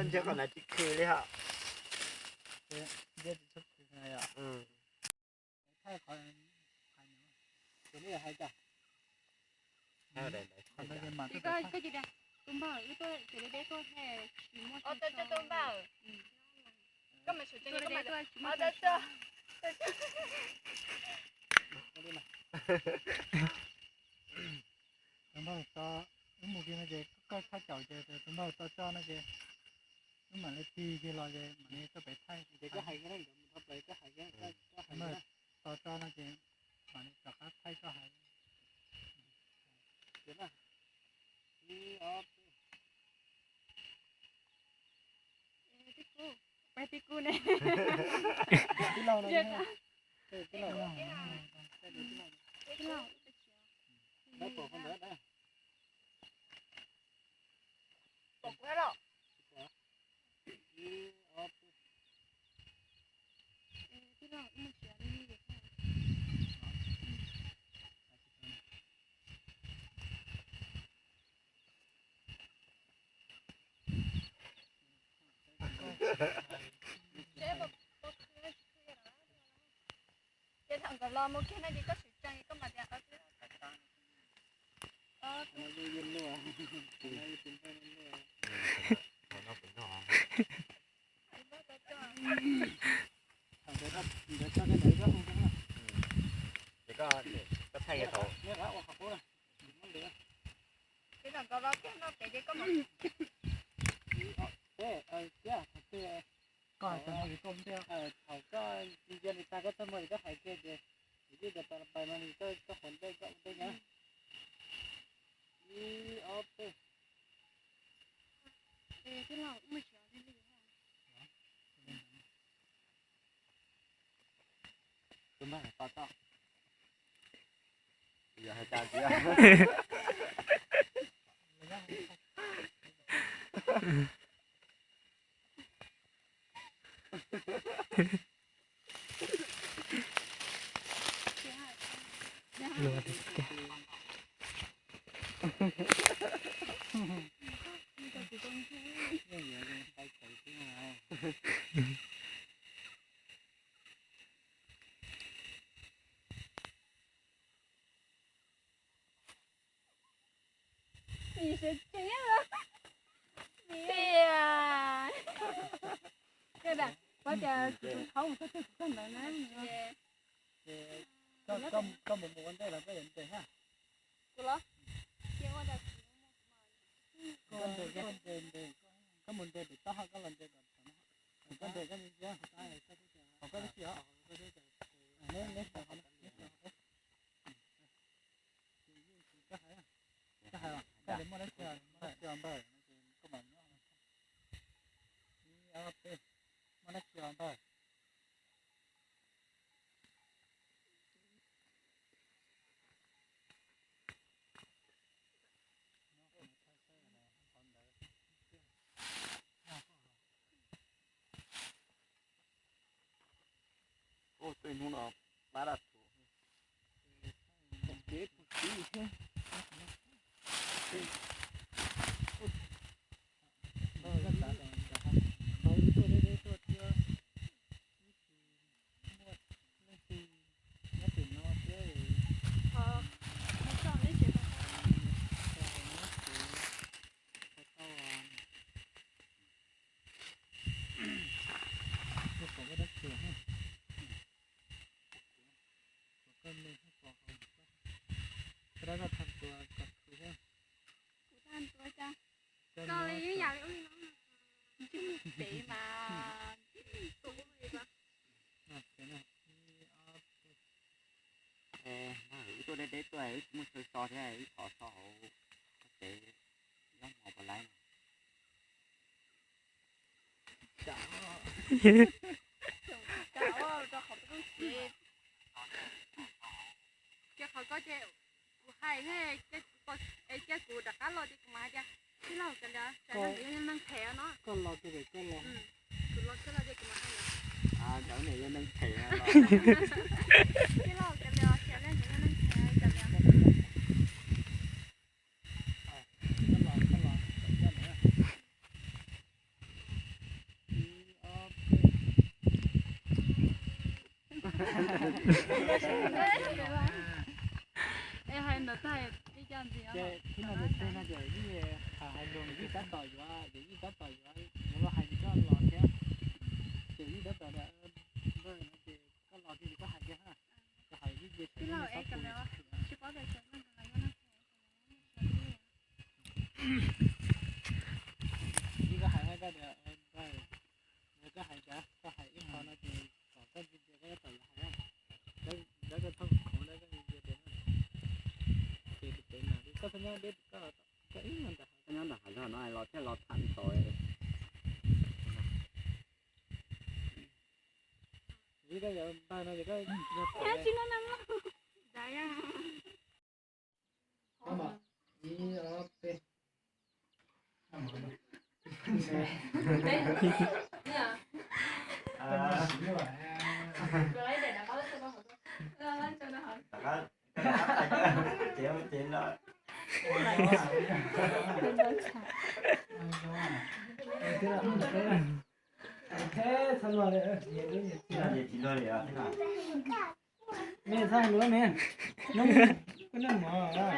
Ntsia qhov na tsis khwv li hos. Tus npawg tso, wb mus kiag no ces koj txhob caum ces tus npawg tso tso no ces wb mam li tig kiag los ces mam li tuaj pem thaij. Tus npawg tso tso no ces mam li rov qab thaij koj hais. Peb tib laug no. Ces thaum nkawd los mus kiag no ces koj sim tsees koj mam tias. Ces koj thaij thaum. Ces thaum nkawd los kiag no pem ces koj mam. Thaum koj ntsia li tas koj txaj muag ces koj hais kiag ces, ces twb tias pais no koj qhuav ntej koj ua ntej na. Ib ob peb. Tus npawg to toj. Yog hais tas tias Koj mus mus ua ntej los koj yuav nres ha. Koj mus nres pem toj, koj los nres kom, koj nres koj ntsia, koj twb tsis os. Neb, neb xav qhov, neb xav qhov, koj hais, koj hais os, koj hais muaj dab tsi, muaj dab tsi os npawg, koj mam nyob. Ib ob peb, muaj dab tsi os npawg. Ub, tej hnub no pab dab tsi. Koj li ib yam li ub li no. Ntsej muag pem mas ntsej muag pem mas. Wb tuaj deb deb tuaj, wb tsis muaj chaw so thiab, wb thov so hauv tsev zaub mov puas laib no. Ces qhov ko ces kuv hais, cia kuv rov qab los ces kuv mam hais tias tij laug, koj los, koj los, koj los ces kuv mam hais. Niam yog neeg phem no. Es hais ntawd tag ib co ntxiv. Ces tib no ces teg no ces ib hais lus ces ib tab tom yuav, ces ib tab tom yuav, yuav los hais ces koj los thiab. Ces ib tab tom tias, ces koj los kiag ces koj hais kiag ha. Koj hais ib ce. Tsis paub tias ib koj hais koj tias, koj hais cas, koj hais ib qho no ces kom koj ntsia koj tab tom yuav hais na. Ntawd koj thauj khoov ntawd koj ntsia tias, ces tus pem mas koj txhob nyob deb, koj ib no ntawd, koj nyob ntawd hais zog no los thiaj los tham ntxov. Ib koj yuav npaj no ces koj, ib, ob, peb. Mej txhob hais lus mej, koj nej mov, mov.